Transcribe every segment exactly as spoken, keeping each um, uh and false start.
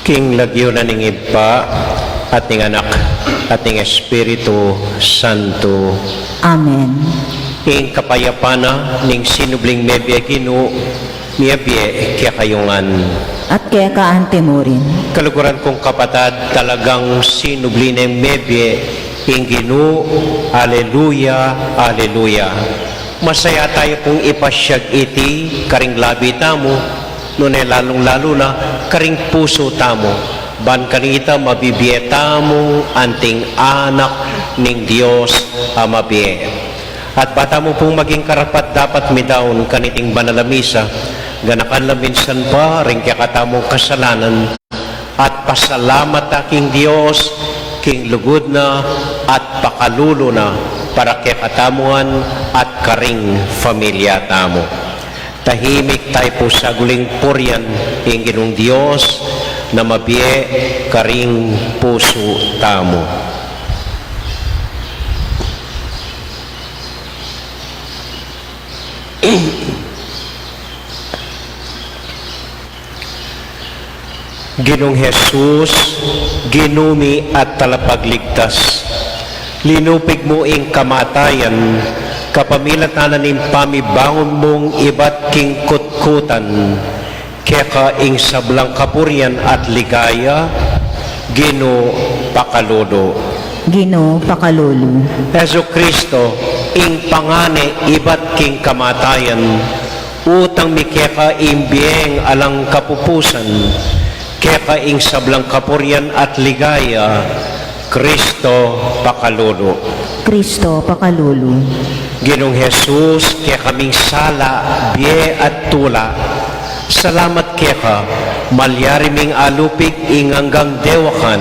King lagyu na ning Ibpa, at ning Anak, at ning Espiritu Santo. Amen. Ing kapayapan na ning sinubling mebie Ginu, miabie kekayu ngan. At keka anti mu rin. Kaluguran kung kapatad, talagang sinubli neng mebie ing Ginu. Aleluya, aleluya. Masaya tayu pung ipasyag iti karing labi tamu, nune lalung-lalu na karing pusu tamu, ban kanita mabibie tamu anting anak ning Dios a mabie. At ba tamu pung maging karapat-dapat midaun kaniting banal a misa, ganakan la minsan pa ring kekatamung kasalanan, at pasalamat ta king Dios, king lugud na at pakalulu na, para kekatamu ngan at karing familia tamu. Tahimik tayu pu saguling purian ing Ginung Dios na mabie karing pusu tamu. Ginung Jesus, Ginu mi at Talapagligtas, linupig mu ing kamatayan kapamilatan na ning pamibangun mung ibat king kutkutan, keka ing sablang kapurian at ligaya, Ginu, pakalulu. Ginu, pakalulu. Jesucristo, ing pangani ibat king kamatayan, utang mi keka ing bieng alang kapupusan, keka ing sablang kapurian at ligaya, Cristo, pakalulu. Cristo, pakalulu. Ginung Jesus, kekaming sala, bie at tula, salamat keka, malyari ming alupig ing anggang dewakan,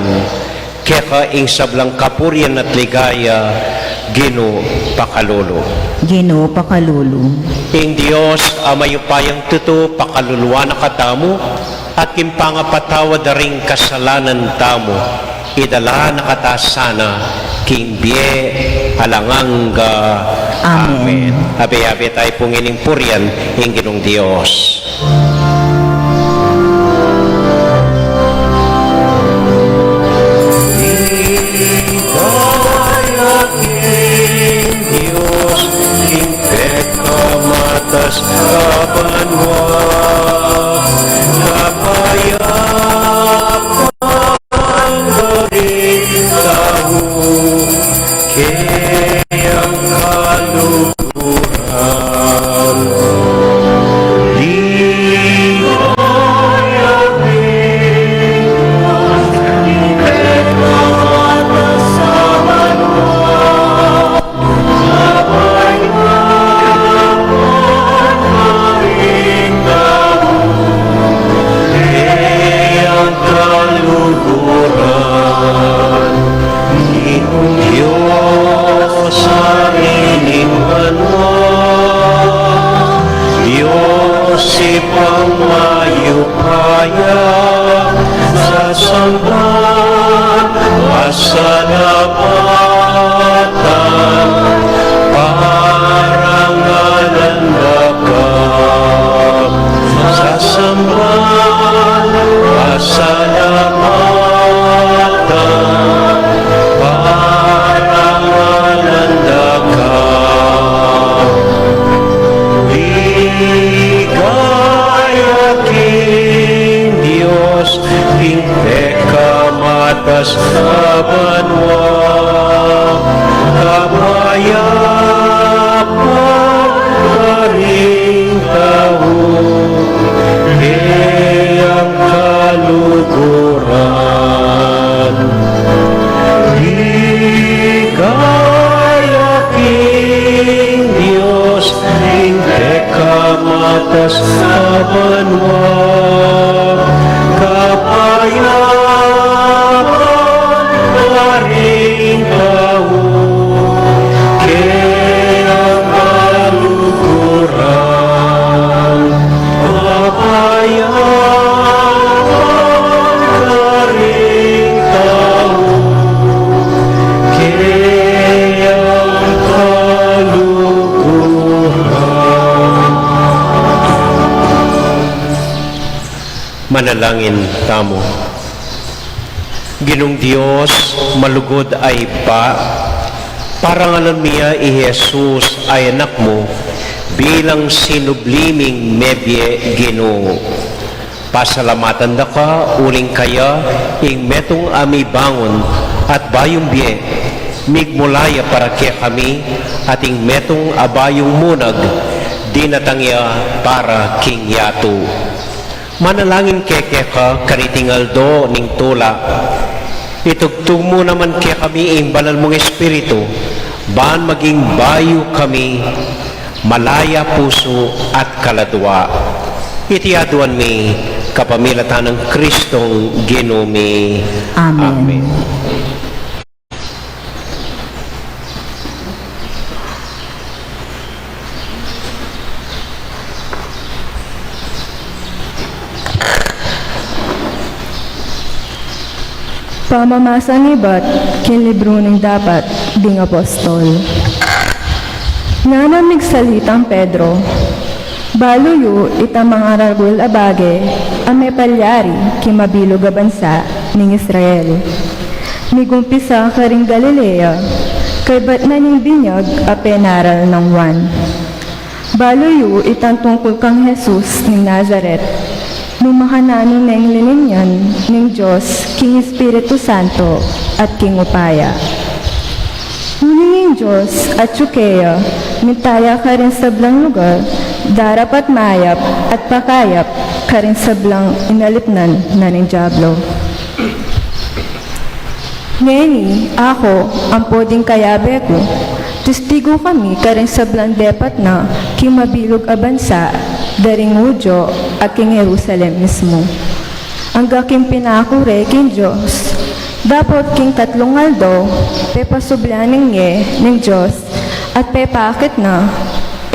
keka ing sablang kapurian at ligaya, Ginu, pakalulu. Ginu, pakalulu. Ing Dios a mayupayang tutu pakaluluan na katamu, at king pangapatawad da ring kasalanan tamu, idala na kata sana king bie alang angga. Amen. Amen. Abe-abe tayu pung ining purian ing Ginung Dios. Ligaya king Dios, king pekamatas a banua, kapayapan karing tau, keyang kaluguran. Ligaya king Dios, king pekamatas a banua, Manalangin tamu. Ginung Dios, malugud a Ibpa, parangalan mi ya i Jesus a Anak mu bilang sinubli ming mebie Ginu. Pasalamatan da ka uling kaya ing metung a mibangun at bayung bie, migmula ya para kekami, at ing metung a bayung munag, dinatang ya para king yatu. Manalangin kami keka kaniting aldo ning tula. Itugtug mu naman kekami ing banal mung Espiritu, ban maging bayu kami, malaya pusu at kaladua. Iti aduan mi kapamilatan nang Kristong Ginu mi. Amen. Amen. Pamamasang ibat king libru ning Dapat ding Apostol. Ngana migsalitang Pedro, Balu yu itang mangaragul a bage a mepalyari king mabilug a bansa ning Israel. Migumpisa karing Galilea, kaybat na ning binyag a penaral nang Juan. Balu yu itang tungkul kang Jesus ning Nazaret, nung makananu neng lininian ning Dios king Espiritu Santo at king upaya. Uling ing Dios atyu keya, minta ya karing sablang lugar, darap at mayap at pakayap karing sablang inalipnan na ning Diablo. Ngeni, aku, ampo ding kayabe ku, testigu kami karing sablang depat na king mabilug a bansa, da ring Judio a king Jerusalem mismu. Angga king pinaku re king Dios, dapot king katlung aldo, pepasublan ne ning Dios, at pepaakit na,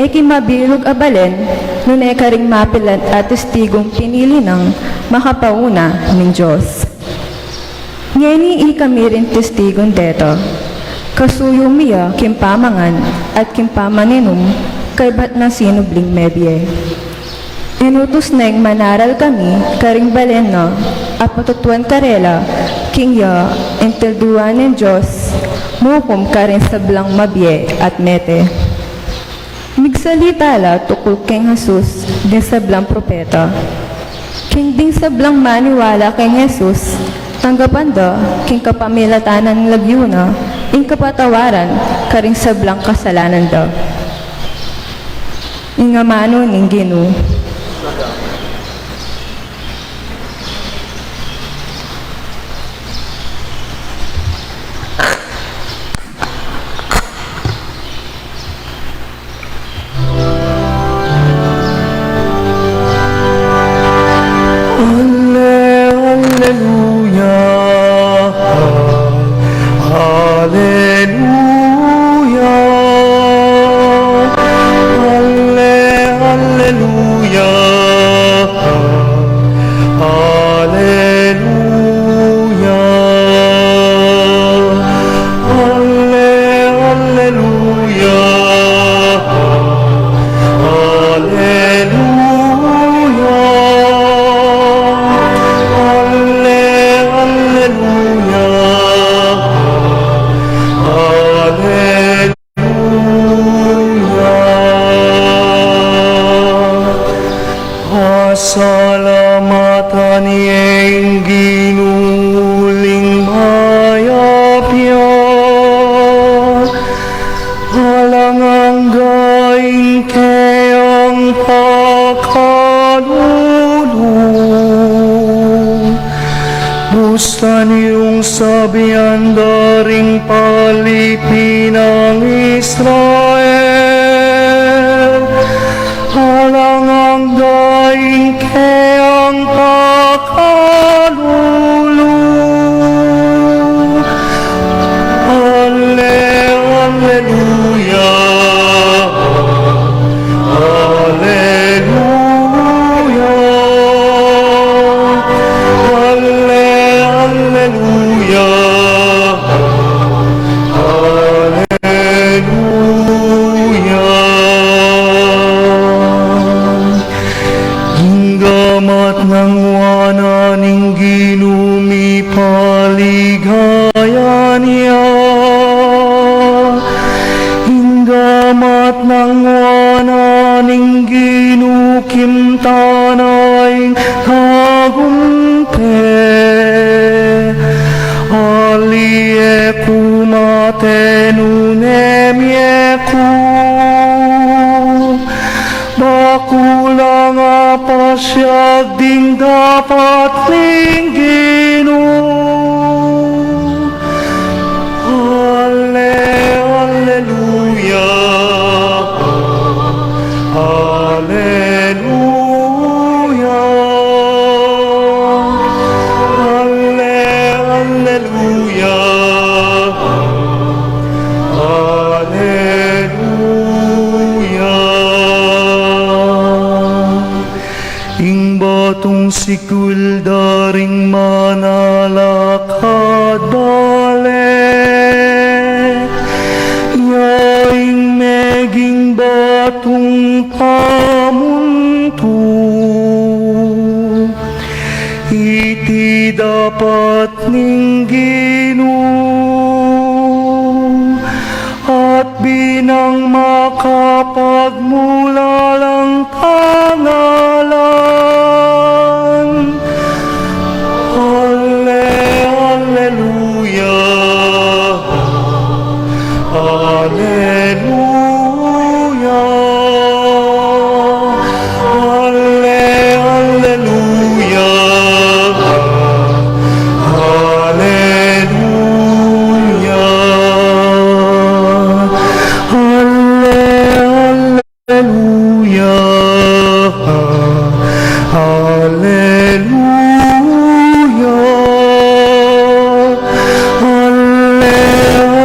e king mabilug a balen, nune karing mapilan a testigung pinili nang makapauna ning Dios. Ngeni ikami ring testigu deta, kasuyu mi ya king pamangan at king pamaninum, kaybat nang sinubling mebie. Inutus neng manaral kami karing balen na, a patutuan karela, king ya ing tilduan ning Dios mukum karing sablang mabie at mete. Migsalita la tukul keng Jesus ding sablang propeta. King ding sablang maniwala keng Jesus, tanggapan da king kapamilatan nang lagyu na ing kapatawaran karing sablang kasalanan da. Ing amanu ning Ginu. Alle-, alleluia, alleluia, alle-, alleluia, alleluia. Alle-, alleluia. Alleluia. Alle-, alleluia. Alleluia. Pasalamatan ye ing Ginu uling mayap ya, alang angga ing keyang pakalulu. Bustan yung sabian da ring palipi nang Israel, alang angga ing keyang pakalulu. Alle-, alleluia. Alleluia. Alle-, alleluia. Alleluia. Ing gamat nang Juan Ate, nune mie ku, ba ku lang apasiag ding dapat ning Ginu. Ale, aleluya, aleluya, ale, aleluya, aleluya. Ing batung sikul da ring manalakad bale, ya ing meging batung pamuntu. Iti dapat ning Ginu, at binang makapagmulalang tangalan. Ale, aleluya, aleluya, ale, aleluya, aleluya, ale, aleluya, aleluya, ale,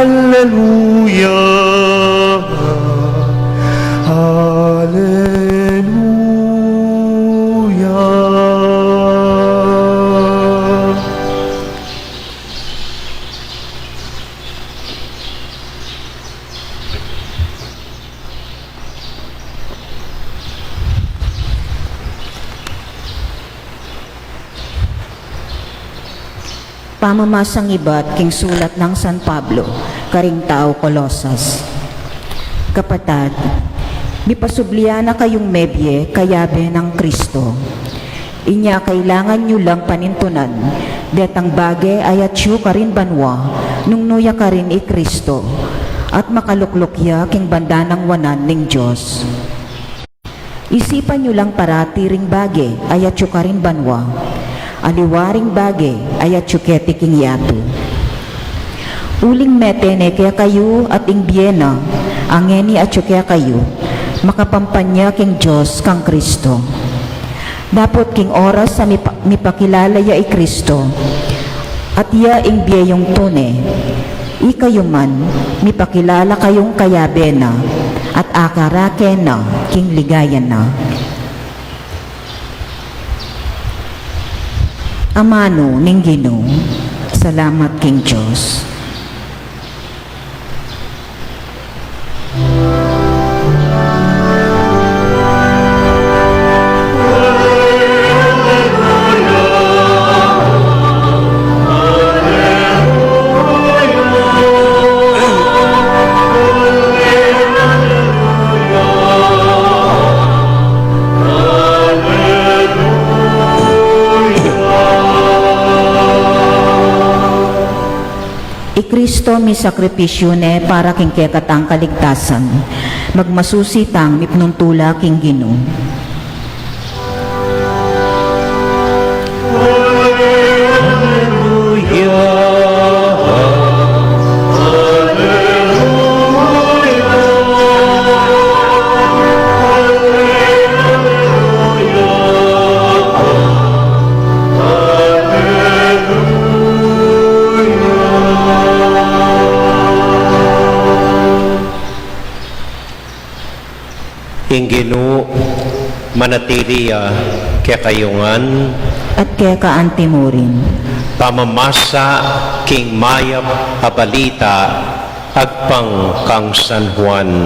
aleluya, aleluya. Pamamasang ibat king sulat nang San Pablo karing tau Colosas. Kapatad, mipasublian na kayung mebie kayabe nang Kristo. Inya kailangan yu lang panintunan detang bage a atyu karin banua nung nu ya karin i Kristo, at makalukluk ya king banda nang wanan ning Dios. Isipan yu lang parati ring bage a atyu karin banua, aliwa ring bage a atyu keti king yatu. Uling mete ne kekayu at ing bie na a ngeni atyu kekayu, makapampanya king Dios kang Kristo. Dapot king oras a mipa-, mipakilala ya i Kristo, at ya ing bie yung tune, ikayu man, mipakilala kayung kayabe na, at akarake na king ligaya na. Amanu ning Ginu. Salamat king Dios. I Kristo misakripisyu ne para king kekatang kaligtasan. Magmasusi tang mipnuntula king Ginu. Ing Ginu manatili ya kekayu ngan. At keka anti mu rin. Pamamasa king mayap a balita agpang kang San Juan.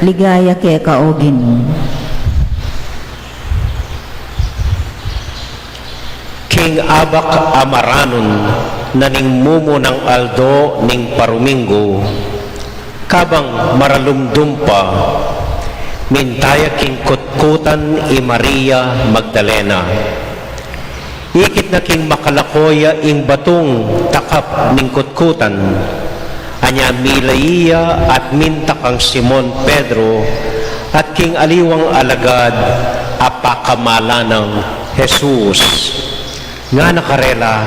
Ligaya keka, O Ginu. King abak a maranun na ning mumunang aldo ning paruminggu, kabang maralumdum pa, minta ya king kutkutan i Maria Magdalena. Ikit na king makalako ya ing batung takap ning kutkutan, Anya milai ya at minta kang Simon Pedro at king aliwang alagad a pakamalan nang Jesus. Ngana karela,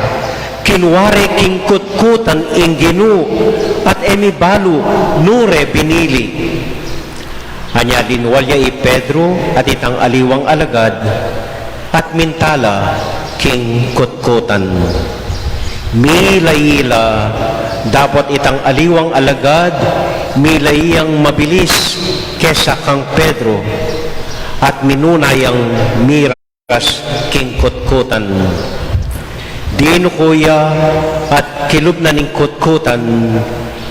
"Kinua re king kutkutan ing Ginu at e mi balu nu re binili." Anya linwal ya i Pedro at itang aliwang alagad at minta la king kutkutan. Milai la, dapot itang aliwang alagad milai yang mabilis kesa kang Pedro at minuna yang mira king kutkutan. Dinuku ya at kilub na ning kutkutan,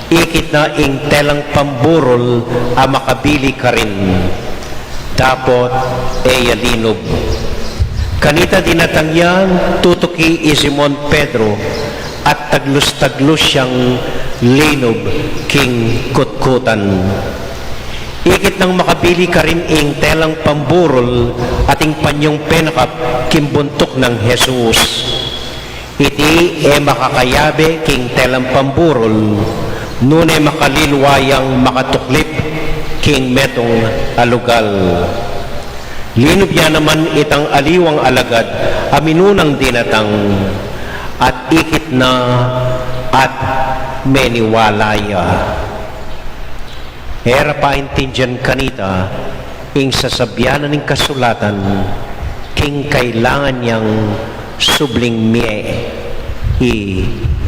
ikit na ing telang pamburul a makabili karin. Dapot e ya linub. Kanita dinatang ya, tutuki i Simon Pedro at taglus-taglus yang linub king kutkutan. Ikit nang makabili karin ing telang pamburul at ing panyung penakap king buntuk nang Jesus. Iti e makakayabe king telang pamburul, nune makalilwa yang makatuklip king metung a lugal. Linub ya naman itang aliwang alagad a minunang dinatang at ikit na at meniwala ya. E ra paintindian kanita ing sasabian na ning kasulatan king kailangan yang subling mie i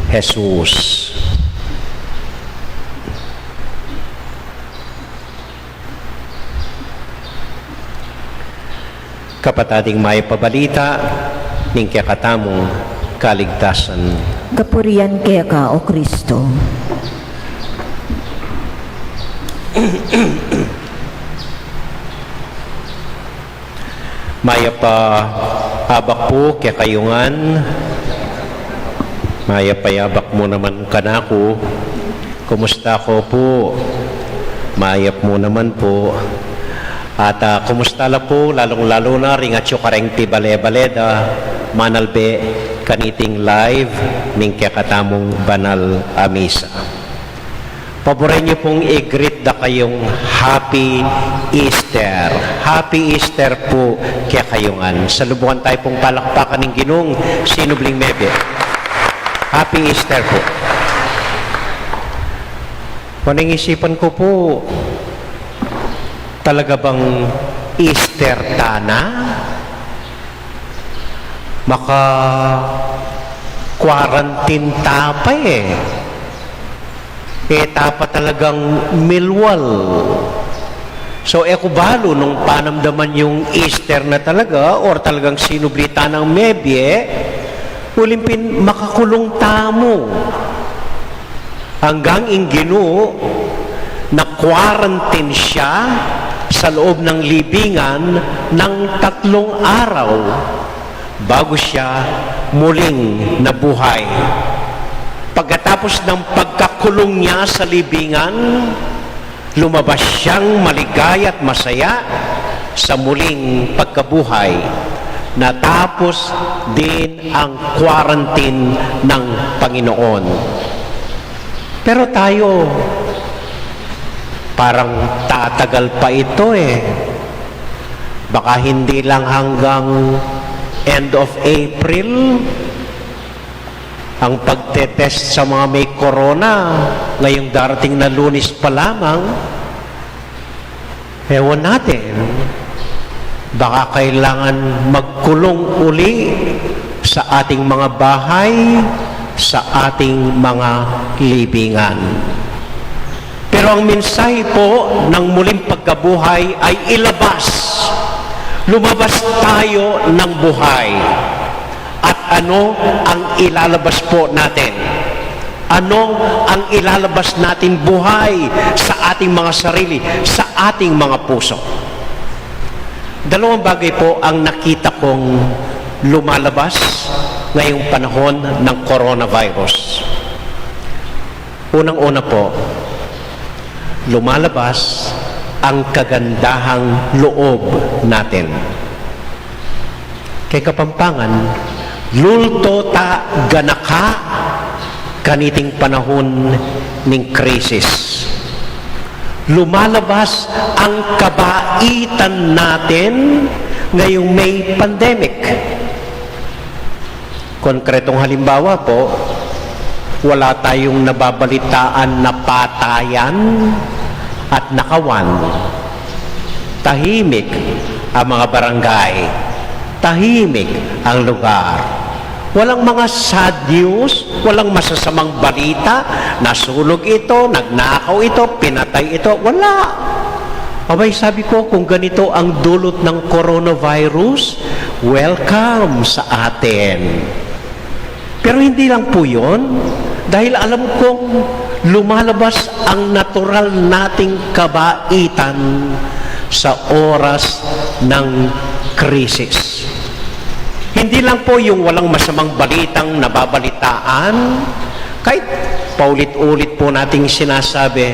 Jesus. Kapatad, ing mayap a balita ning kekatamung kaligtasan. Kapurian keka, O Kristo. Mayap a abak pu kekayu ngan. Mayap a abak mu naman kanaku. Kumusta ko pu? Mayap mu naman pu. At, ah, kumusta la pu, lalung-lalu na ring atyu kareng pibale-bale da manalbe kaniting live ning kekatamung banal a misa. Paboren yu pung i-greet da kayung Happy Easter. Happy Easter pu kekayu ngan. Salubungan tayu pung palakpakan ning Ginung sinubling mebie. Happy Easter pu. Neng isipan ku pu, talaga bang Easter ta na? Maka-quarantine ta pa e. E ta pa talagang milwal. So, e ku balu nung panamdaman yung Easter na talaga or talagang sinubli ta nang mebie, uling pin makakulung tamu. Anggang ing Ginu, na-quarantine siya sa loob ng libingan ng tatlong araw bago siya muling nabuhay. Pagkatapos ng pagkakulong niya sa libingan, lumabas siyang maligaya at masaya sa muling pagkabuhay. Natapos din ang quarantine ng Panginoon. Pero tayo, parang tatagal pa ito e. Baka hindi lang hanggang end of April ang pagte-test sa mga may corona ngayong darating na Lunes pa lamang. Ewan natin, baka kailangan magkulong uli sa ating mga bahay, sa ating mga libingan. Pero ang mensahe po ng muling pagkabuhay ay ilabas. Lumabas tayo ng buhay. At ano ang ilalabas po natin? Ano ang ilalabas nating buhay sa ating mga sarili, sa ating mga puso? Dalawang bagay po ang nakita kong lumalabas ngayong panahon ng coronavirus. Unang-una po, lumalabas ang kagandahang loob natin. Kay Kapampangan, lulto ta ganaka, Kaniting panahon ning krisis, lumalabas ang kabaitan natin ngayong may pandemic. Konkretong halimbawa po, wala tayong nababalitaan na patayan at nakawan. Tahimik ang mga barangay. Tahimik ang lugar. Walang mga sad news, walang masasamang balita, nasunog ito, nagnakaw ito, pinatay ito, wala. Abay, sabi ko, kung ganito ang dulot ng coronavirus, welcome sa atin. Pero hindi lang po yun, dahil alam kong lumalabas ang natural nating kabaitan sa oras ng krisis. Hindi lang po yung walang masamang balitang nababalitaan, kahit paulit-ulit po nating sinasabi,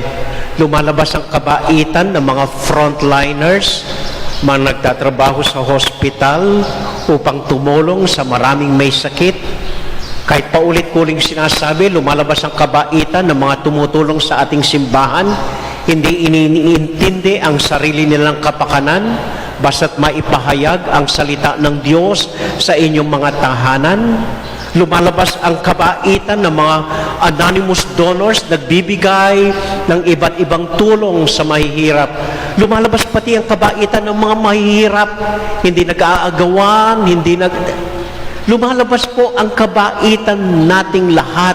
lumalabas ang kabaitan ng mga frontliners, mga nagtatrabaho sa hospital upang tumulong sa maraming may sakit. Kahit paulit ko ring sinasabi, lumalabas ang kabaitan ng mga tumutulong sa ating simbahan, hindi iniintindi ang sarili nilang kapakanan, basta't maipahayag ang salita ng Diyos sa inyong mga tahanan. Lumalabas ang kabaitan ng mga anonymous donors, nagbibigay ng iba't ibang tulong sa mahihirap. Lumalabas pati ang kabaitan ng mga mahihirap, hindi nag-aagawan, hindi nag... Lumalabas po ang kabaitan nating lahat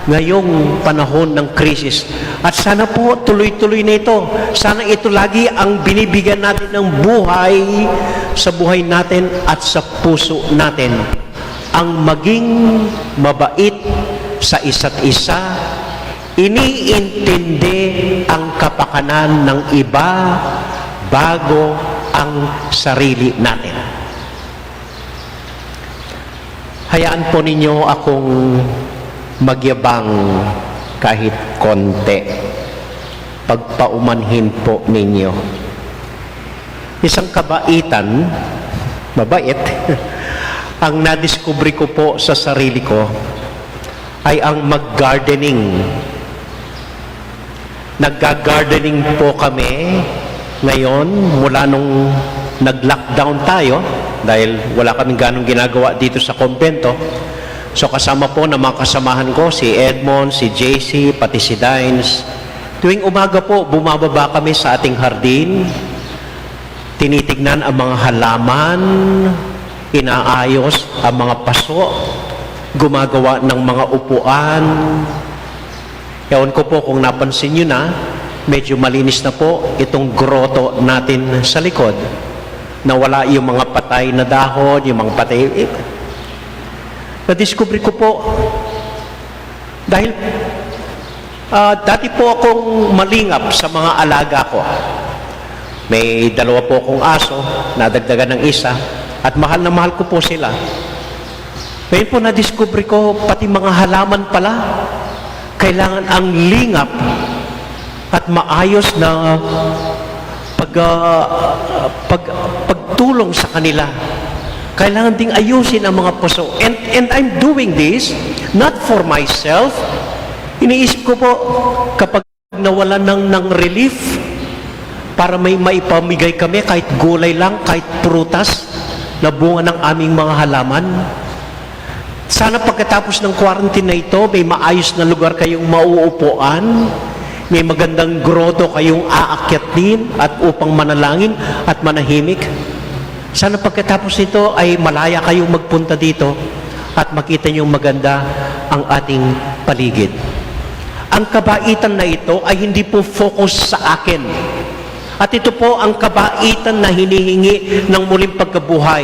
ngayong panahon ng krisis. At sana po tuloy-tuloy na ito. Sana ito lagi ang binibigyan natin ng buhay sa buhay natin at sa puso natin. Ang maging mabait sa isa't isa, iniintindi ang kapakanan ng iba bago ang sarili natin. Hayaan po ninyo akong magyabang kahit konti. Pagpaumanhin po ninyo. Isang kabaitan, mabait, ang nadiskubre ko po sa sarili ko ay ang mag-gardening. Nagga-gardening po kami ngayon mula nung nag-lockdown tayo dahil wala kaming ganong ginagawa dito sa kumbento. So, kasama po ng mga kasamahan ko, si Edmond, si J C, pati si Dines. Tuwing umaga po, bumababa kami sa ating hardin, tinitignan ang mga halaman, inaayos ang mga paso, gumagawa ng mga upuan. Ewan ko po kung napansin nyo na, medyo malinis na po itong grotto natin sa likod. Nawala yung mga patay na dahon, yung mga patay. Eh, nadiskubre ko po, dahil, ah, dati po akong malingap sa mga alaga ko. May dalawa po akong aso, nadagdagan ng isa, at mahal na mahal ko po sila. Ngayon po, nadiskubre ko, pati mga halaman pala, kailangan ang lingap at maayos na pag, ah, pag, pagtulong sa kanila. Kailangan ding ayusin ang mga paso. And, and I'm doing this not for myself. Iniisip ko po, kapag nawalan ng, ng relief, para may maipamigay kami, kahit gulay lang, kahit prutas na bunga ng aming mga halaman. Sana pagkatapos ng quarantine na ito, may maayos na lugar kayong mauupuan, may magandang grotto kayong aakyatin at upang manalangin at manahimik. Sana pagkatapos nito ay malaya kayong magpunta dito at makita niyong maganda ang ating paligid. Ang kabaitan na ito ay hindi po focus sa akin. At ito po ang kabaitan na hinihingi ng muling pagkabuhay.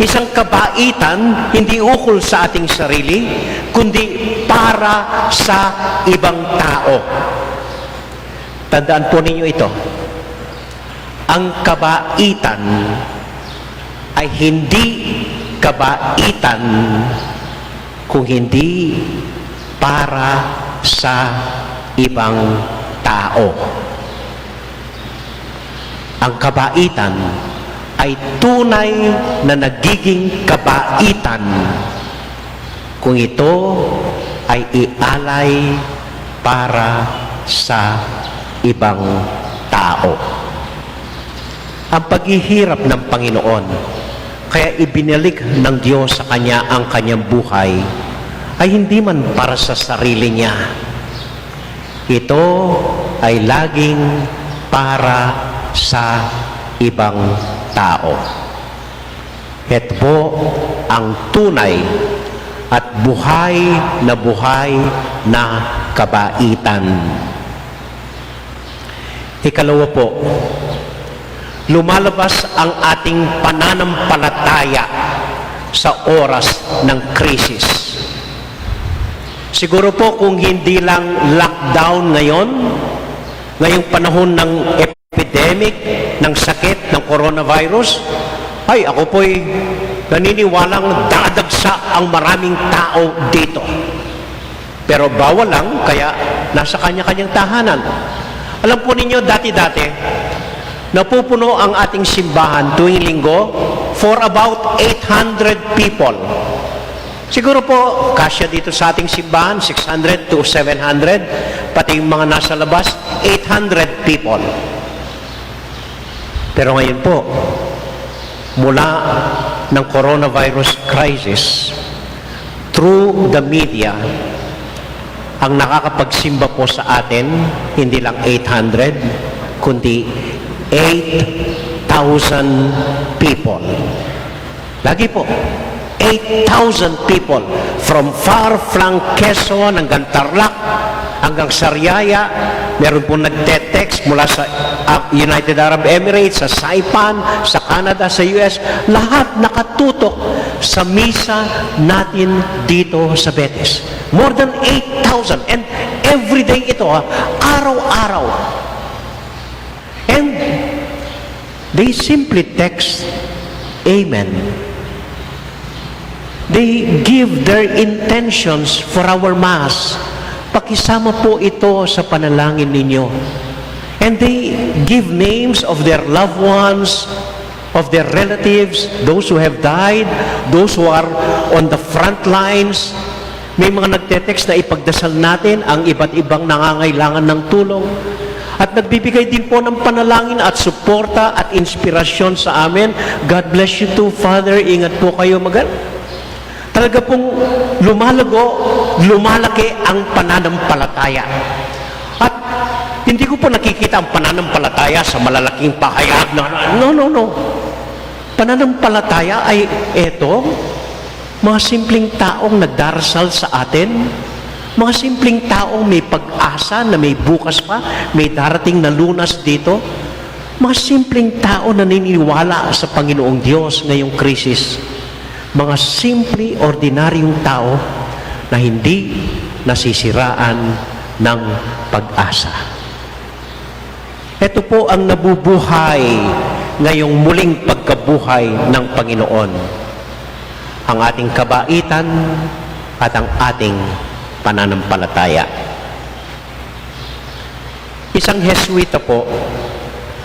Isang kabaitan hindi ukol sa ating sarili, kundi para sa ibang tao. Tandaan po ninyo ito. Ang kabaitan ay hindi kabaitan kung hindi para sa ibang tao. Ang kabaitan ay tunay na nagiging kabaitan kung ito ay ialay para sa ibang tao. Ang paghihirap ng Panginoon, kaya ibinalik ng Diyos sa kanya ang kanyang buhay, ay hindi man para sa sarili niya. Ito ay laging para sa ibang tao. Ito po ang tunay at buhay na buhay na kabaitan. Ikalawa po, lumalabas ang ating pananampalataya sa oras ng krisis. Siguro po kung hindi lang lockdown ngayon, ngayong panahon ng epidemic, ng sakit ng coronavirus, ay, ako po'y naniniwalang dadagsa ang maraming tao dito. Pero bawal lang, kaya nasa kanya-kanyang tahanan. Alam po ninyo, dati-dati, napupuno ang ating simbahan tuwing linggo for about eight hundred people. Siguro po, kasya dito sa ating simbahan, six hundred to seven hundred, pati yung mga nasa labas, eight hundred people. Pero ngayon po, mula ng coronavirus crisis, through the media, ang nakakapagsimba po sa atin, hindi lang eight hundred, kundi eight thousand people. Lagi po, eight thousand people from far-flung Quezon hanggang Tarlac, hanggang Sariaya. Meron pong nagte-text mula sa, ah, United Arab Emirates, sa Saipan, sa Canada, sa U S. Lahat nakatutok sa misa natin dito sa Betis. More than eight thousand. And everyday ito, ha, araw-araw. And they simply text, "Amen." They give their intentions for our Mass. "Pakisama po ito sa panalangin ninyo." And they give names of their loved ones, of their relatives, those who have died, those who are on the front lines. May mga nagte-text na ipagdasal natin ang iba't ibang nangangailangan ng tulong. At nagbibigay din po ng panalangin at suporta at inspirasyon sa amin. "God bless you too, Father. Ingat po kayo." Magan-, talaga pong lumalago, lumalaki ang pananampalataya. At hindi ko po nakikita ang pananampalataya sa malalaking pahayag na, no, no, no. Pananampalataya ay eto, mga simpleng taong nagdarasal sa atin, mga simpleng taong may pag-asa na may bukas pa, may darating na Lunas dito, mga simpleng tao na naniniwala sa Panginoong Diyos ngayong krisis, mga simple, ordinaryong tao na hindi nasisiraan ng pag-asa. Ito po ang nabubuhay ngayong muling pagkabuhay ng Panginoon, ang ating kabaitan at ang ating pananampalataya. Isang Jesuita po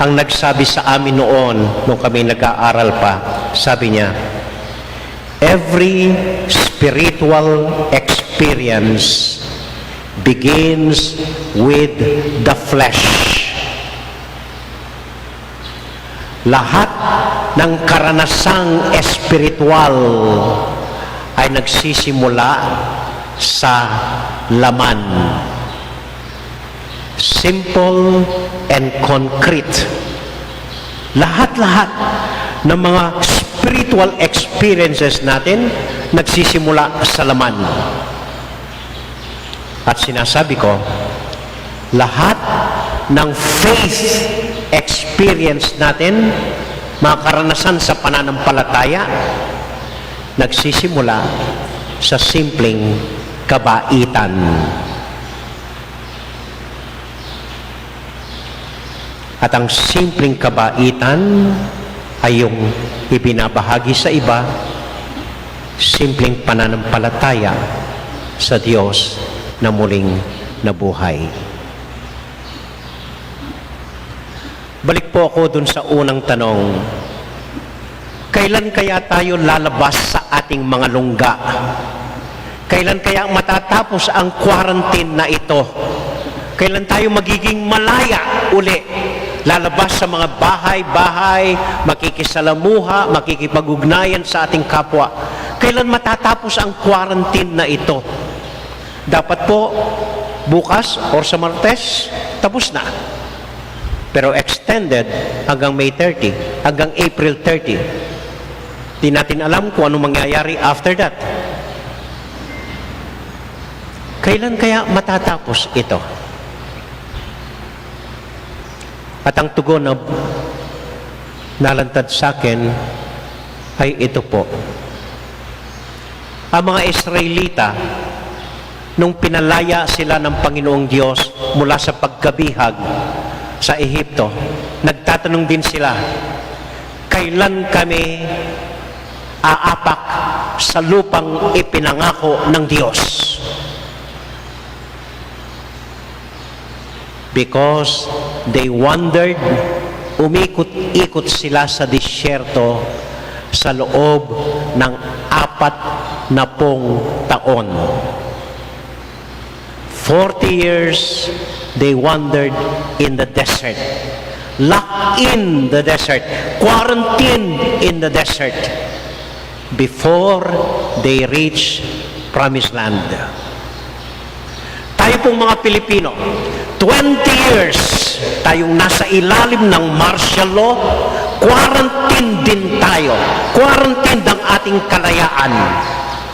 ang nagsabi sa amin noon, nung kami nag-aaral pa, sabi niya, "Every spiritual experience begins with the flesh." Lahat ng karanasang espiritual ay nagsisimula sa laman. Simple and concrete. Lahat-lahat ng mga spiritual experiences natin nagsisimula sa laman. At sinasabi ko, lahat ng faith experience natin, mga karanasan sa pananampalataya, nagsisimula sa simpleng kabaitan. At ang simpleng kabaitan ay yung ibinabahagi sa iba, simpleng pananampalataya sa Diyos na muling nabuhay. Balik po ako dun sa unang tanong, kailan kaya tayo lalabas sa ating mga lungga? Kailan kaya matatapos ang quarantine na ito? Kailan tayo magiging malaya uli? Lalabas sa mga bahay-bahay, makikisalamuha, makikipag-ugnayan sa ating kapwa. Kailan matatapos ang quarantine na ito? Dapat po bukas or sa Martes, tapos na. Pero extended hanggang May thirty, hanggang April thirty. Di natin alam kung anong mangyayari after that. Kailan kaya matatapos ito? At ang tugon na nalantad sa akin ay ito po. Ang mga Israelita, nung pinalaya sila ng Panginoong Diyos mula sa pagkabihag sa Ehipto, nagtatanong din sila, "Kailan kami aapak sa lupang ipinangako ng Diyos?" Because they wandered, umikot-ikot sila sa disyerto sa loob ng apat na pung taon. Forty years they wandered in the desert. Locked in the desert. Quarantined in the desert before they reach Promised Land. Tayo pong mga Pilipino, twenty years tayong nasa ilalim ng martial law, quarantine din tayo. Quarantine ang ating kalayaan.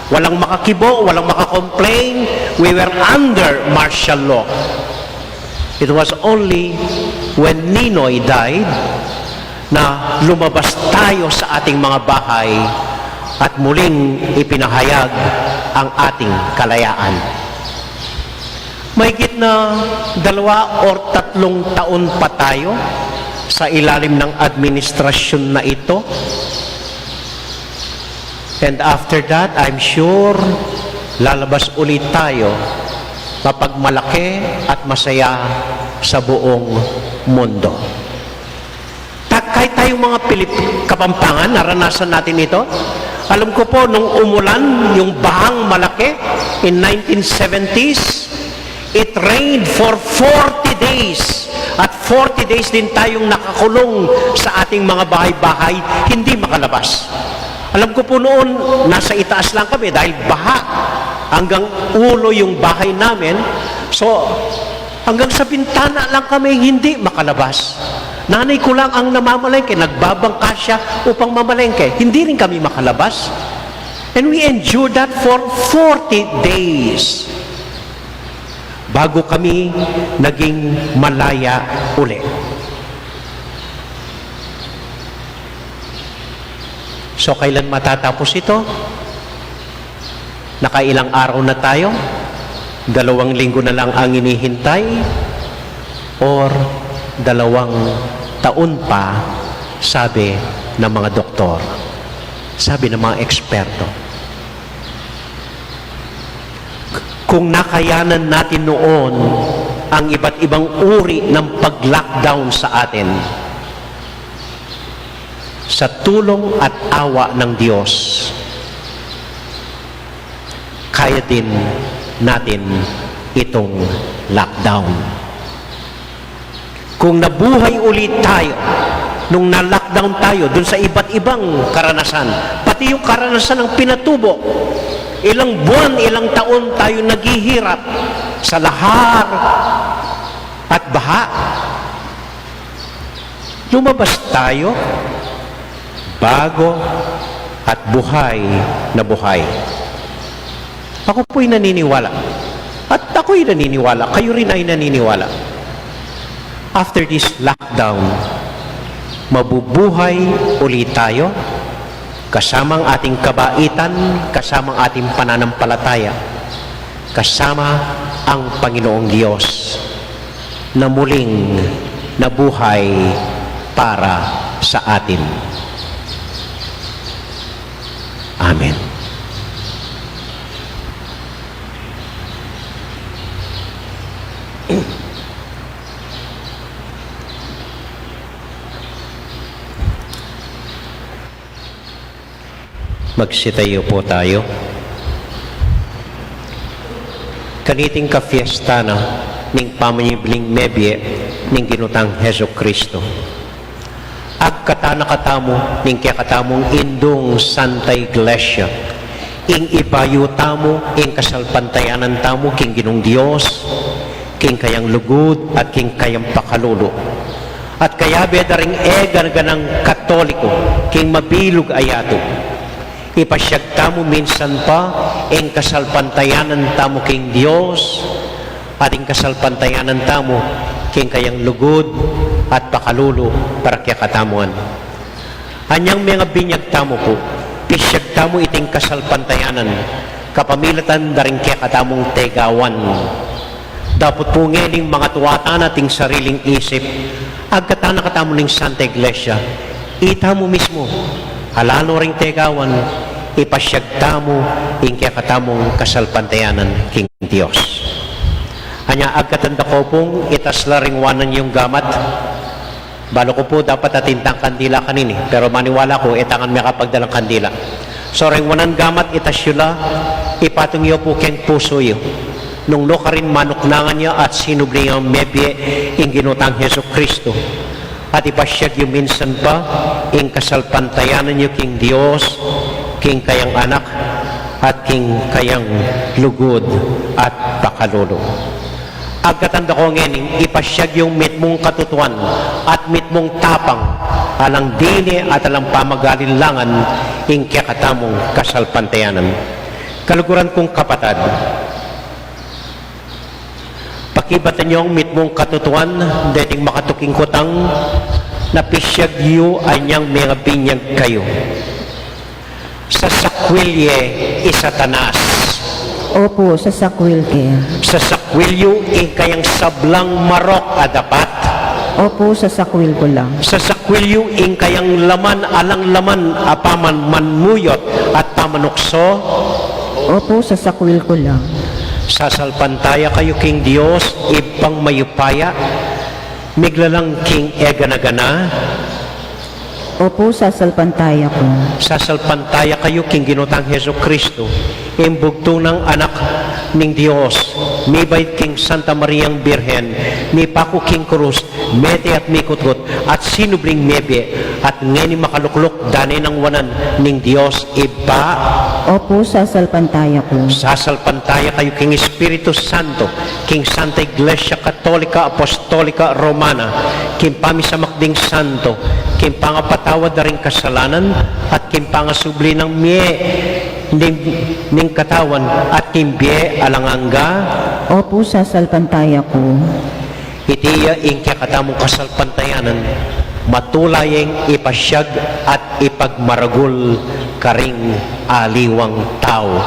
Walang makakibo, walang maka-complain. We were under martial law. It was only when Ninoy died na lumabas tayo sa ating mga bahay at muling ipinahayag ang ating kalayaan. Mahigit na dalawa or tatlong taon pa tayo sa ilalim ng administrasyon na ito. And after that, I'm sure, lalabas ulit tayo mapagmalaki at masaya sa buong mundo. Ta-, kahit tayong mga Pilip-, Kapampangan, naranasan natin ito. Alam ko po, nung umulan, yung bahang malaki, in nineteen seventies, it rained for forty days. At forty days din tayong nakakulong sa ating mga bahay-bahay, hindi makalabas. Alam ko po noon, nasa itaas lang kami dahil baha. Hanggang ulo yung bahay namin. So, hanggang sa bintana lang kami, hindi makalabas. Nanay ko lang ang namamalengke, nagbabangka siya upang mamalengke. Hindi rin kami makalabas. And we endured that for forty days bago kami naging malaya uli. So, kailan matatapos ito? Nakailang araw na tayo? Dalawang linggo na lang ang inihintay? Or dalawang taon pa, sabi ng mga doktor, sabi ng mga eksperto? Kung nakayanan natin noon ang iba't ibang uri ng pag-lockdown sa atin, sa tulong at awa ng Diyos, kaya din natin itong lockdown. Kung nabuhay ulit tayo nung na-lockdown tayo dun sa iba't ibang karanasan, pati yung karanasan ng pinatubo, ilang buwan, ilang taon tayo naghihirap sa lahar at baha, lumabas tayo bago at buhay na buhay. Ako po'y naniniwala. At ako'y naniniwala. Kayo rin ay naniniwala. After this lockdown, mabubuhay uli tayo kasama ang ating kabaitan, kasama ang ating pananampalataya, kasama ang Panginoong Diyos na muling nabuhay para sa atin. Amen. Magsitayo po tayo. Kaniting kapiestan na ning pamanyubling mebie ning Ginu tang Jesucristo, agkatan na katamu ning kekatamung indung Santa Iglesia, ing ibayu tamu ing kasalpantayanan tamu king Ginung Dios, king kayang lugud at king kayang pakalulu. At kayabe da ring e gana-ganang Katoliko king mabilug a yatu, ipasiag tamu minsan pa ing kasalpantayanan tamu king Dios, at ing kasalpantayanan tamu king kayang lugud at pakalulu para kekatamu ngan. Anyang mengabinyag tamu pu, pisiag tamu iting kasalpantayanan kapamilatan da ring kekatamung tegawan. Dapot pu ngening mangatua tana king sariling isip, agkatan na katamu ning Santa Iglesia, itamu mismu, ala no ring tegawan, ipasiag tamu ing kekatamung kasalpantayanan king Dios. Anya agkatan da ko pung itas la ring wanan yung gamat. Balu ku pu dapat atin tang kandila kanini, pero maniwala ku e ta ngan mekapagdalang kandila. So ring wanan gamat, itas yu la, ipatung yu pu keng pusu yu. Nung nu karin manuknangan ya at sinubli yang mebie ing Ginu tang Jesucristo, at ipasiag yu minsan pa ing kasalpantayanan yu king Dios, king kayang Anak, at king kayang lugud at pakalulu. Agkatan da ko ngening ipasiag yung mitmung katutuan at mitmung tapang, alang dine at alang pamagalinlangan ing kekatamung kasalpantayanan. Kaluguran kung kapatad, pakibatan yung mitmung katutuan deting makatuking kutang na pisiag yu anyang mengabinyag kayu. Sasakwil ye i Satanas. Opu, sasakwil ke. Sasakwil yu ing kayang sablang marok a dapat. Opu, sasakwil ku la. Sasakwil yu ing kayang laman alang laman a pamanmanmuyot at pamanukso. Opu, sasakwil ku la. Sasalpantaya kayu king Dios, Ibpang mayupaya, miglalang king e gana-gana. Opu, sasalpantaya ku. Sasalpantaya kayu king Ginu tang Jesucristo, ing bugtung nang Anak ning Dios, mibait king Santa Mariang Birhen, mipaku king krus, mete at mikutkut, at sinubling mebie, at ngeni makalukluk dane nang wanan ning Dios Ibpa. Opu, sasalpantaya ku. Sasalpantaya kayu king Espiritu Santo, king Santa Iglesia Katolika Apostolika Romana, king pamisamak ding santo, king pangapatawad da ring kasalanan, at king pangasubli nang mie ning, ning katawan, at king bie alang angga. Opu, sasalpantaya ku. Iti ya ing kekatamung kasalpantayanan, matula yang ipasiag at ipagmaragul karing aliwang tau,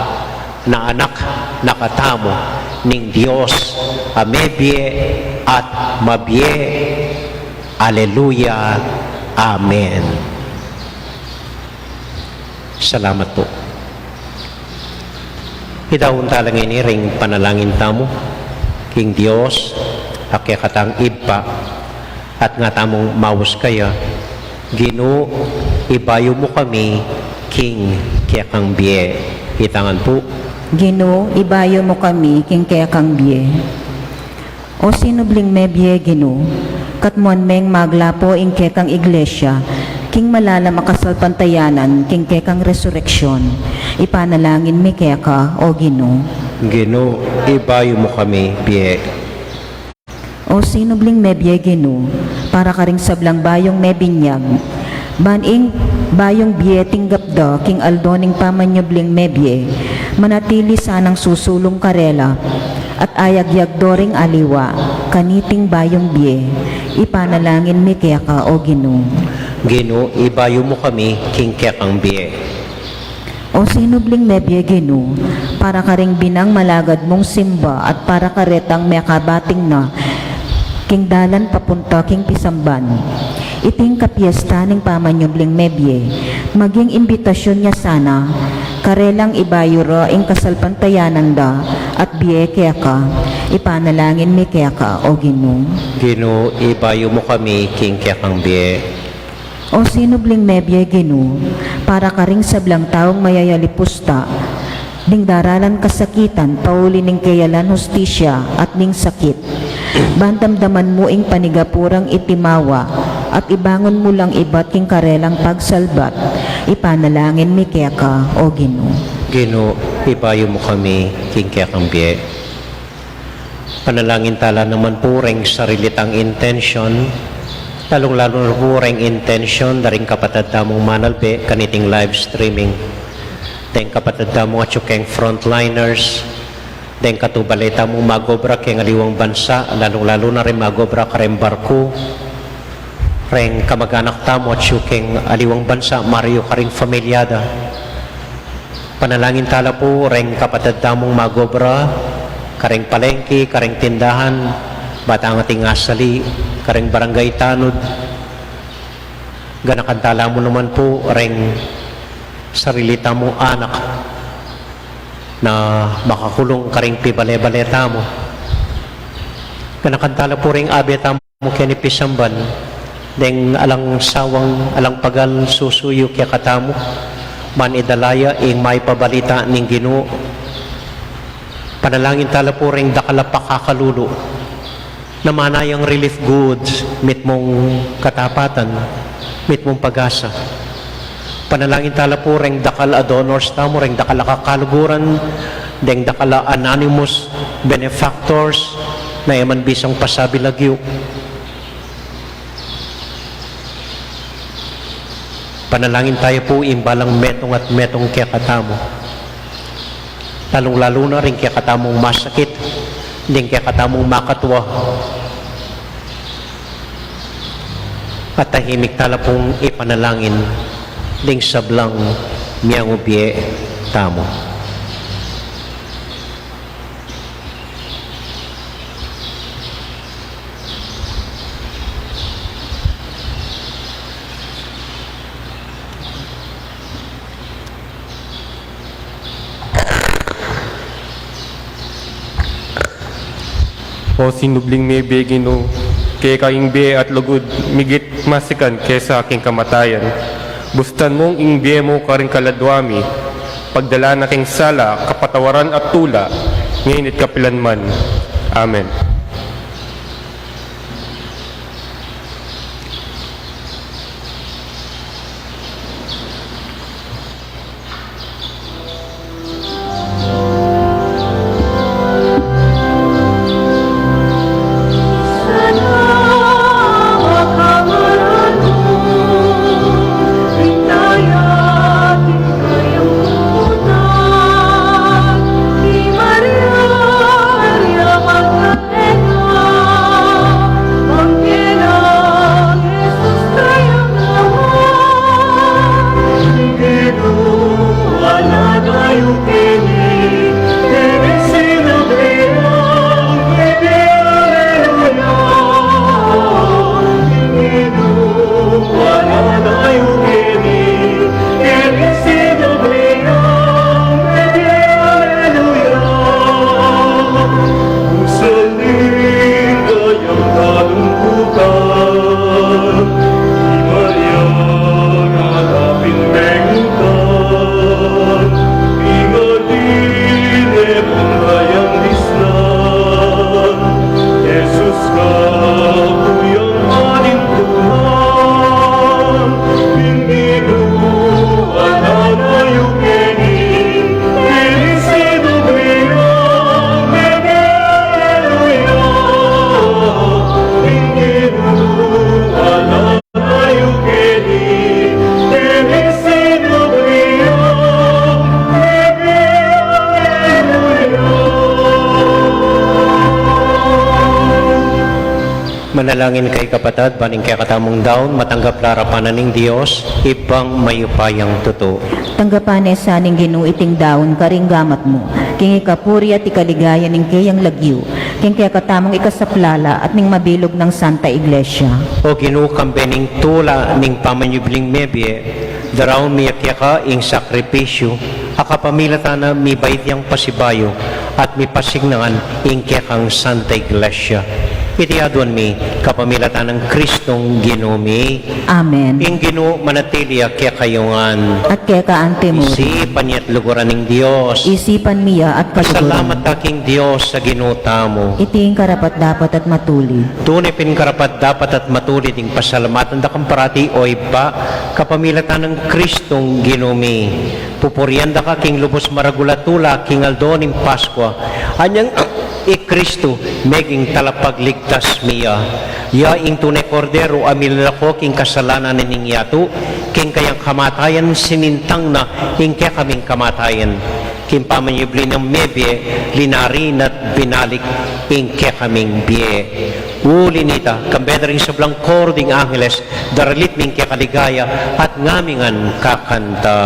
na anak na katamu ning Dios a mebie at mabie. Aleluya. Amen. Salamat pu. Idaun tala ngeni ring panalangin tamu king Dios a kekatang Ibpa, at nga tamung maus kaya, Ginu, ibayu mu kami king kekang bie. Ita ngan pu. Ginu, ibayu mu kami king kekang bie. O sinubling mebie, Ginu, katmuan meng maglapo ing kekang iglesia king malalam a kasalpantayanan king kekang resureksyun. Ipanalangin mi keka, O Ginu. Ginu, ibayu mu kami bie. O sinubling mebie, Ginu, para karing sablang bayung mebinyag, ban ing bayung bie tinggap da king aldo ning pamanyubling mebie, manatili sanang susulung karela at ayagyag do ring aliwa kaniting bayung bie. Ipanalangin mi keka, O Ginu. Ginu, ibayu mu kami king kekang bie. O sinubling mebie, Ginu, para karing binang malagad mung simba at para karetang mekabating na king dalan papunta king pisamban. Iting kapiesta ning pamanyubling mebie, maging imbitasyun ya sana karelang ibayu ra ing kasalpantayanan da at bie keka. Ipanalangin mi keka, O Ginu. Ginu, ibayu mu kami king kekang bie. O sinubling mebie, Ginu, para karing sablang taung mayayalipusta ding daralan kasakitan, pauli ning keyalan hustisya at ning sakit. Ban damdaman mu ing panigapu rang itimawa, at ibangun mu lang ibat king karelang pagsalbat, ipanalangin mi keka, O Ginu. Ginu, ibayu mu kami king kekang bie. Panalangin tala naman pu reng sarili tang intensyon, lalung-lalu na pu reng intensyon da ring kapatad tamung manalbe kaniting live streaming. Deng kapatad tamung atyu keng frontliners, deng katubale tamung magobra keng aliwang bansa, lalung-lalu na ring magobra kareng barku, reng kamaganak tamu atyu keng aliwang bansa, mariu karing familia da. Panalangin tala pu reng kapatad tamung magobra kareng palengki, kareng tindahan, batang ating asali, kareng barangay tanud. Ganakan tala mu naman pu reng sarili tamung anak na makakulung karing pibale-bale tamu. Ganakan tala pu reng abe tamu keni pisamban, deng alang sawang, alang pagal susuyu kekatamu, ban idala ya ing maipabalita ning Ginu. Panalangin tala pu reng dakal a pakakalulu na manayang relief goods, mitmung katapatan, mitmung pag-asa. Panalangin tala pu reng dakal a donors tamu, reng dakal a kakaluguran, deng dakal a anonymous benefactors na e man bisang pasabi lagyu. Panalangin taya pu ing balang metung at metung kekatamu, lalung-lalu na ring kekatamung masakit, ding kekatamung makatua. At tahimik tala pung ipanalangin ding sablang miangubie tamu. O sinubling mebie, Ginu, keka ing bie at lugud migit masikan kesa king kamatayan. Bustan mung ing bie mu karing kaladua mi, pagdalan na king sala, kapatawaran at tula, ngeni at kapilan man. Amen. Manalangin kayu, kapatad, ban ing kekatamung daun matanggap la arapan na ning Dios, Ibpang mayupayang tutu. Tanggapan na sa ning Ginu iting daun karing gamat mu, king ikapuri at ikaligaya ning keyang lagyu, king kekatamung ikasaplala at ning mabilug nang Santa Iglesia. O Ginu, kambe ning tula ning pamanyubling mebie, daraun mi ya keka ing sakripisyu a kapamilatan na mibait yang pasibayu at mipasignan ing kekang Santa Iglesia. Iti aduan mi kapamilatan nang Kristong Ginu mi. Amen. Ing Ginu manatili ya kekayu ngan. At keka antimurin. Isipan ye at luguran ing Dios. Isipan mi ya at kaluguran. Pasalamat ta king Dios a Ginu tamu. Iti ing karapat-dapat at matulid. Tune pin karapat-dapat at matulid ing pasalamatan da kang parati, o Ibpa, kapamilatan nang Kristong Ginu mi. Pupurian da ka king lubus maragul a tula king aldo ning Paskua. Anyang i Kristu meging talapagligtas mi ya. Ya ing tune Kordero a milalako king kasalanan ning yatu, king kayang kamatayan sinintang na ing kekaming kamatayan. King pamanyubli nang mebie, linari na't binalik ing kekaming bie. Uli nita, kambe da ring sablang koro ding angeles, daralit mi ing kekaligaya, at ngami ngan kakanta.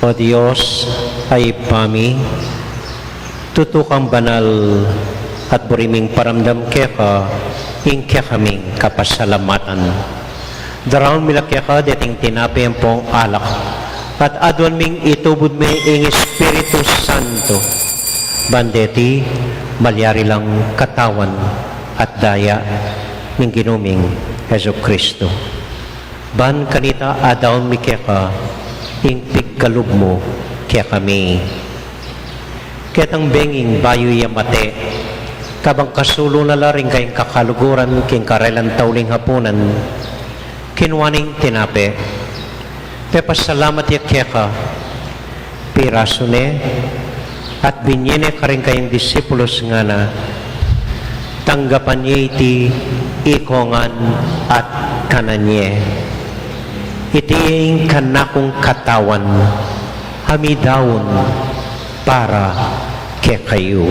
O Dios, a Ibpa mi, tutu kang banal at buri ming paramdam keka ing kekaming kapasalamatan. Daraun mi la keka deting tinape ampong alak, at aduan ming itubud mi ing Espiritu Santo, ban deti malyari lang katawan at daya ning Ginu ming Jesucristo. Ban kanita adaun mi keka ing pigkalub mu kekami. Ketang benging bayu ya mate, kabang kasulu na la ring kayang kakaluguran king karelang tauling hapunan, kinua neng tinape, pepasalamat ya keka, pirasu ne, at binye ne karing kayang disipulus, ngana, tanggapan ye iti ikongan at kanan ye. Iti ing kanakung katawan, a midaun para kekayu.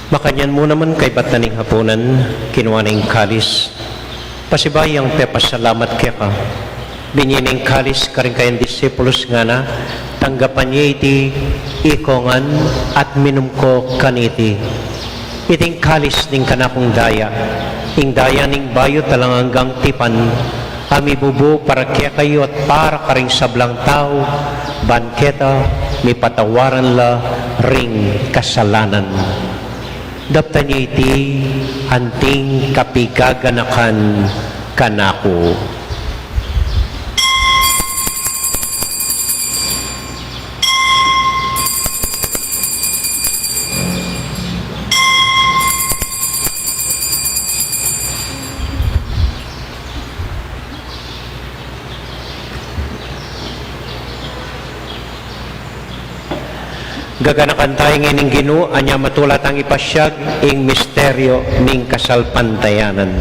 Makanyan mu naman kaybat na ning hapunan, kinua ne ing kalis, pasibayu yang pepasalamat keka, binye ne ing kalis karing kayang disipulus, ngana, tanggapan ye iti ikongan at minum ko kaniti. Iting kalis ning kanakung daya, ing daya ning bayu at alang anggang tipan, a mibubu para kekayu at para karing sablang tau, ban keta mipatawaran la ring kasalanan. Daptan ye iti anting kapigaganakan kanaku. Gaganakan taya ngeni ning Ginu, anya matula tang ipasiag ing misteryo ning kasalpantayanan.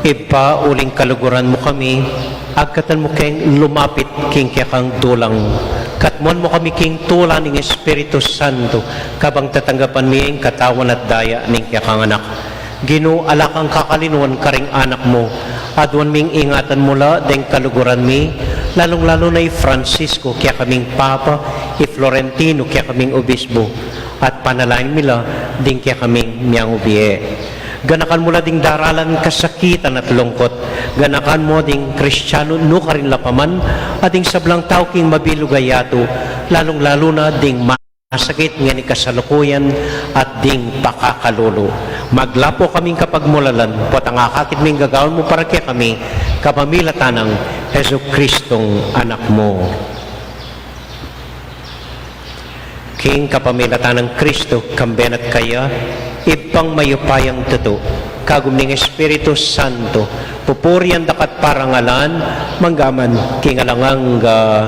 Ibpa, uling kaluguran mu kami, agkatan mu keng lumapit king kekang dulang. Katmuan mu kami king tula ning Espiritu Santo, kabang tatanggapan mi ing katawan at daya ning kekang Anak. Ginu, ala kang kakalinuan karing anak mu. Aduan ming ingatan mu la deng kaluguran mi, lalung-lalu na i Francisco, kekaming Papa, i Florentino, kekaming Obispo, at panalangin mi la ding kekaming miyang ubie. Ganakan mu la ding daralan kasakitan at lungkot. Ganakan mu ding Kristiano nukarin la pa man, at ding sablang tau king mabilug a yatu, lalung-lalu na ding ma- sakit ngeni kasalukuyan at ding pakakalulu. Maglapo kaming kapagmulalan, potang akakit ming gagawan mu para kekami, kapamilatan nang Jesucristong Anak mu. King kapamilatan nang Kristo, kambe na at kaya, Ibpang mayupayang tutu, kagum ning Espiritu Santo, pupurian da ka at parangalan, mangga man king alang angga.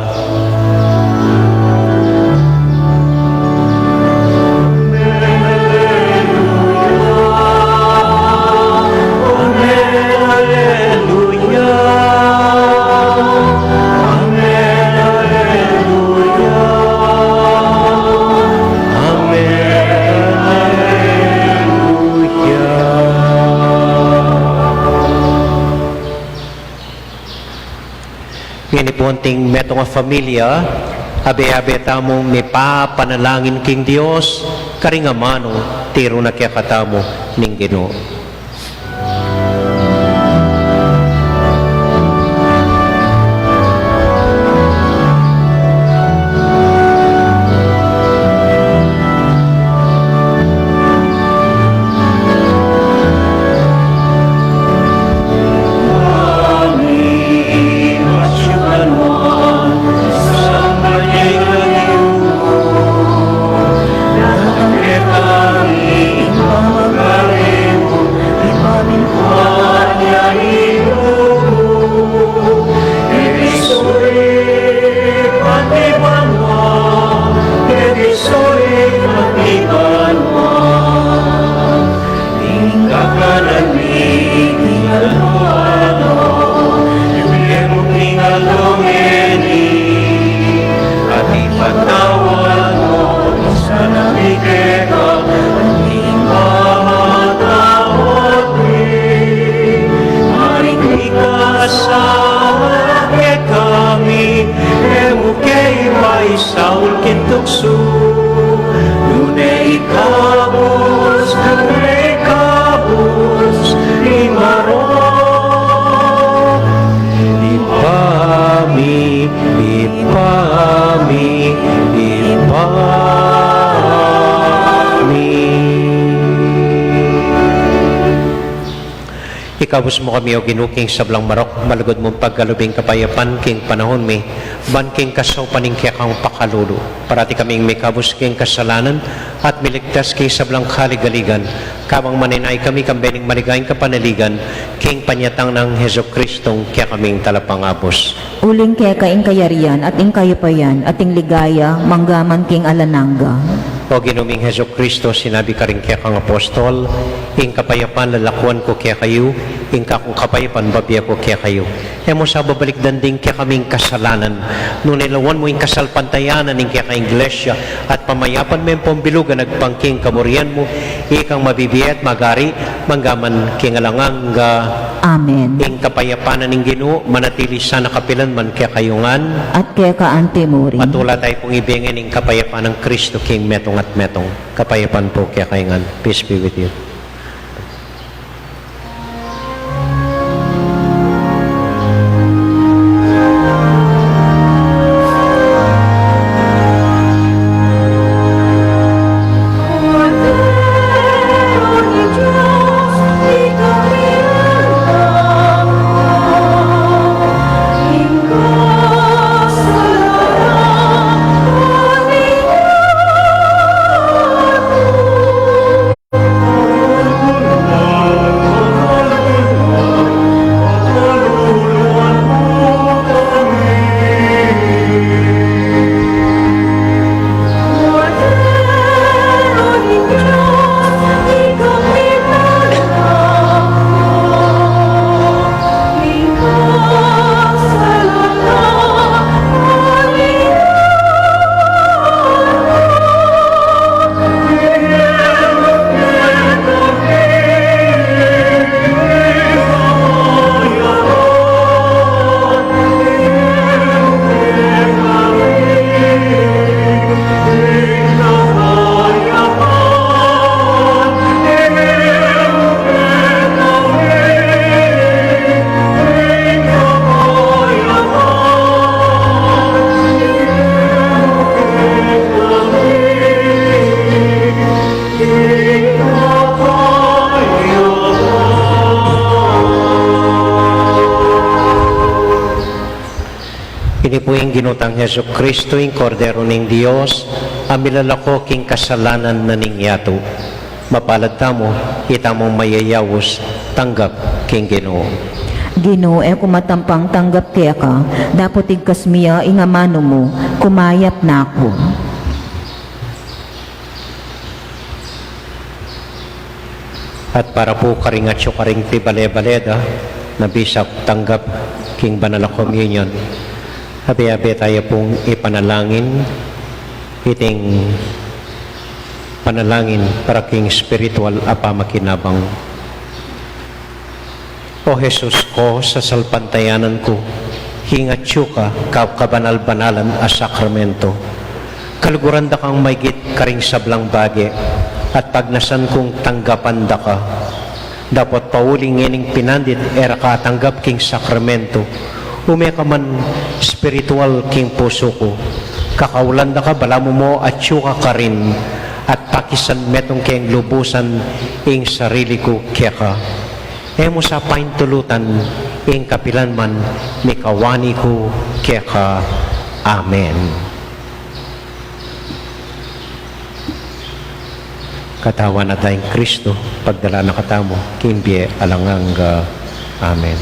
Amen, aleluya. Amen, aleluya. Amen, aleluya. Ngeni pu anting metung a familia, abe-abe tamung mipapanalangin king Dios, karing amanu tiru na kekatamu ning Ginu. Ing kakanan mi king aldo-aldo, ibie mu king aldo ngeni, at ipatawad mu ing sala mi keka, anti ing pamamatawad mi karing mikasala kekami, e mu ke ipaisaul king tuksu, nune ikabus, nune ikabus ing marok. Ibpa mi, Ibpa mi, Ibpa mi. Ikabus mu kami, O Ginu, king sablang marok, malugud mung pagkalub ing kapayapan king panahun mi, ban king kasaupan ning kekang pakalulu, parati kaming mikabus king kasalanan, at miligtas king sablang kaligaligan, kabang manenaya kami kambe ning maligayang kapanaligan, king panyatang nang Jesucristong kekaming Talapangabus. Uling keka ing kayarian, at ing kaupayan, at ing ligaya, mangga man king alang angga. O Ginu ming Jesucristo, sinabi karing kekang apostol, ing kapayapan lalakuan ku kekayu, ing kakung kapayapan babie ku kekayu. E mu sa babalikdan ding kekaming kasalanan, nune lawan mu ing kasalpantayanan ning kekang Iglesia, at pamayapan me ing pambilugan agpang king kaburian mu, ikang mabibie at magari, mangga man king alang angga. Amen. Ing kapayapan na ning Ginu, manatili sana kapilan man kekayu ngan. At keka anti mu rin. Matula tayu pung ibie ngeni ing kapayapan nang Kristo king metung at metung. Kapayapan pu kekayu ngan. Peace be with you. Ini pu ing Ginu tang Jesucristo, ing Kordero ning Dios, a milalako king kasalanan na ning yatu. Mapalad tamu, itamu mayayaus tanggap king Ginu. Ginu, e ku matampang tanggap keka, dapot igkas mi ya ing amanu mu, kumayap na ku. At para pu karing atyu karing pibale-bale da, na bisa tanggap king Banal a Communion, abe-abe taya pung ipanalangin iting panalangin para king spiritual a pamakinabang. O Jesus ku, sasalpantayanan ku ing atyu ka kabanal-banalan a sakramento. Kaluguran da kang maigit karing sablang bage, at pagnasan kung tanggapan da ka. Dapot pauli ngening pinandit e ra ka atanggap king sakramento, ume ka man spiritual king pusu ku. Kakaulan da ka, balamu mo atyu ka karin, at pakisan metung keng lubusan ing sarili ku keka. E mu sa paintulutan ing kapilan man mikawani ku keka. Amen. Katawan at dayang Kristo, pagdala na katamu king bie alang angga. Amen.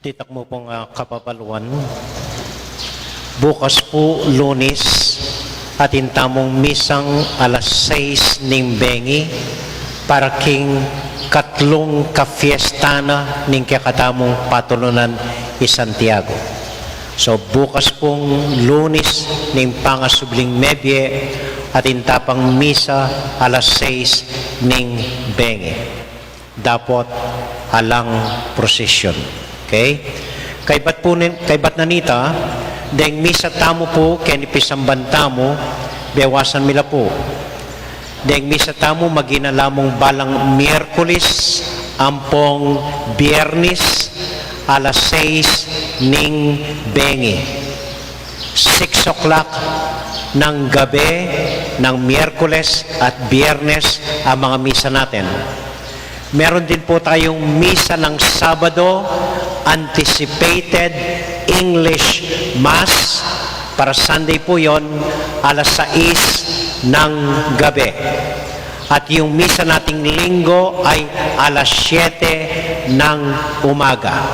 Ditak mu pung, ah, kapabaluan. Bukas pu, Lunis, atin tamung misang alas sais ning bengi, para king katlung kafiesta na ning kekatamung patulunan i Santiago. So, bukas pung Lunis ning pangasubling mebie, atin ta pang misa alas sais ning bengi. Dapot alang prosesyon. Okay? Kaybat pu nin-, kaybat na nita, deng misa tamu pu, keni pisamban tamu, bewasan mi la pu. Deng misa tamu, maging na lamung balang Miyerkules ampong Biyernes, alas sais ning bengi. Six o'clock ng gabi ng Miyerkules at Biyernes ang mga misa natin. Meron din po tayong misa ng Sabado, anticipated English Mass. Para Sunday po yon, alas sais ng gabi. At yung misa nating Linggo ay alas siyete ng umaga.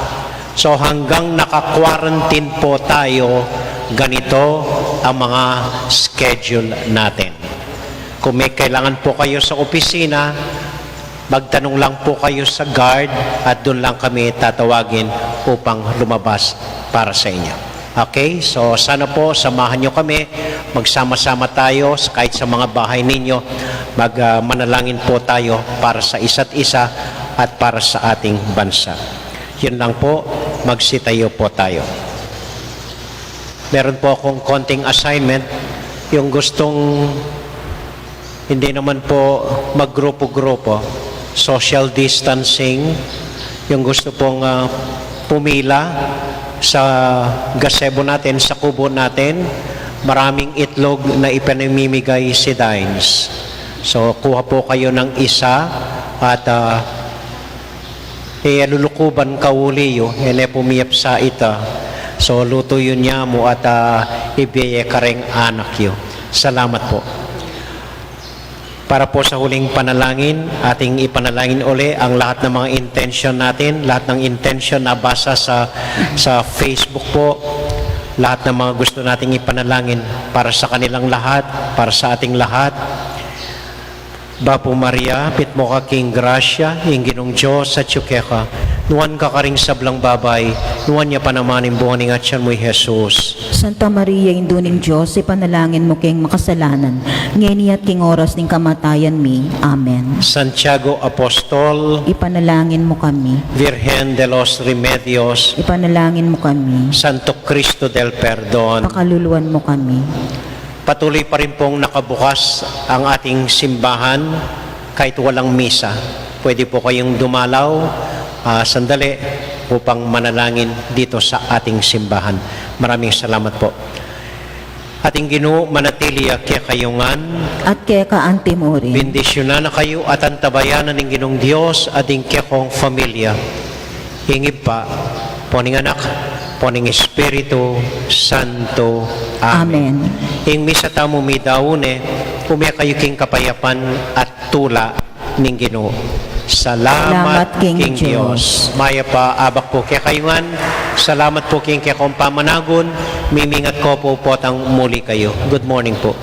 So, hanggang naka-quarantine po tayo, ganito ang mga schedule natin. Kung may kailangan po kayo sa opisina, magtanong lang po kayo sa guard at dun lang kami tatawagin upang lumabas para sa inyo. Okay? So, sana po samahan nyo kami, magsama-sama tayo s-, kahit sa mga bahay ninyo, mag, ah, manalangin po tayo para sa isa't isa at para sa ating bansa. Yun lang po, magsitayo po tayo. Meron po akong konting assignment. Yung gustong hindi naman po maggrupo-grupo, social distancing, yung gusto pong, ah, pumila sa gazebo natin, sa kubo natin, maraming itlog na ipinamimigay si Dines. So, kuha po kayo ng isa at, ah, e, lulukuban kauli yu, e ne pumiyapsa ita. So, lutu yu ne mu at, ah, ibie ye kareng anak yu. Salamat po. Para po sa huling panalangin, ating ipanalangin uli ang lahat ng mga intention natin, lahat ng intention na basa sa, sa Facebook po, lahat ng mga gusto nating ipanalangin para sa kanilang lahat, para sa ating lahat. Bapu Maria, mitmu ka king grasya, ing Ginung Dios atyu keka. Nuan ka karing sablang babai, nuan ya pa naman ing bunga ning atyan mu, i Jesus. Santa Maria, Indu ning Dios, ipanalangin mu keng makasalanan, ngeni at king oras ning kamatayan mi. Amen. Santiago Apostol, ipanalangin mu kami. Virgen de los Remedios, ipanalangin mu kami. Santo Cristo del Perdon, pakaluluan mu kami. Patuloy pa rin pong nakabukas ang ating simbahan kahit walang misa. Pwede po kayong dumalaw, ah, sandali upang manalangin dito sa ating simbahan. Maraming salamat po. Ating Ginu, manatili ya kekayu ngan. At keka anti mu rin. Bendisyunan na kayu at antabayanan ning Ginung Dios at ing kekong familia. Ing Ibpa, ampo ning Anak, ampo ning Espiritu Santo. Amen. Amen. Ing misa tamu midaun ne, ume kayu king kapayapan at tula ning Ginu. Salamat. Salamat king Dios. Mayap a abak po kekayu ngan. Salamat po king kekong pamanagun. Mimingat ko po potang muli kayu. Good morning po.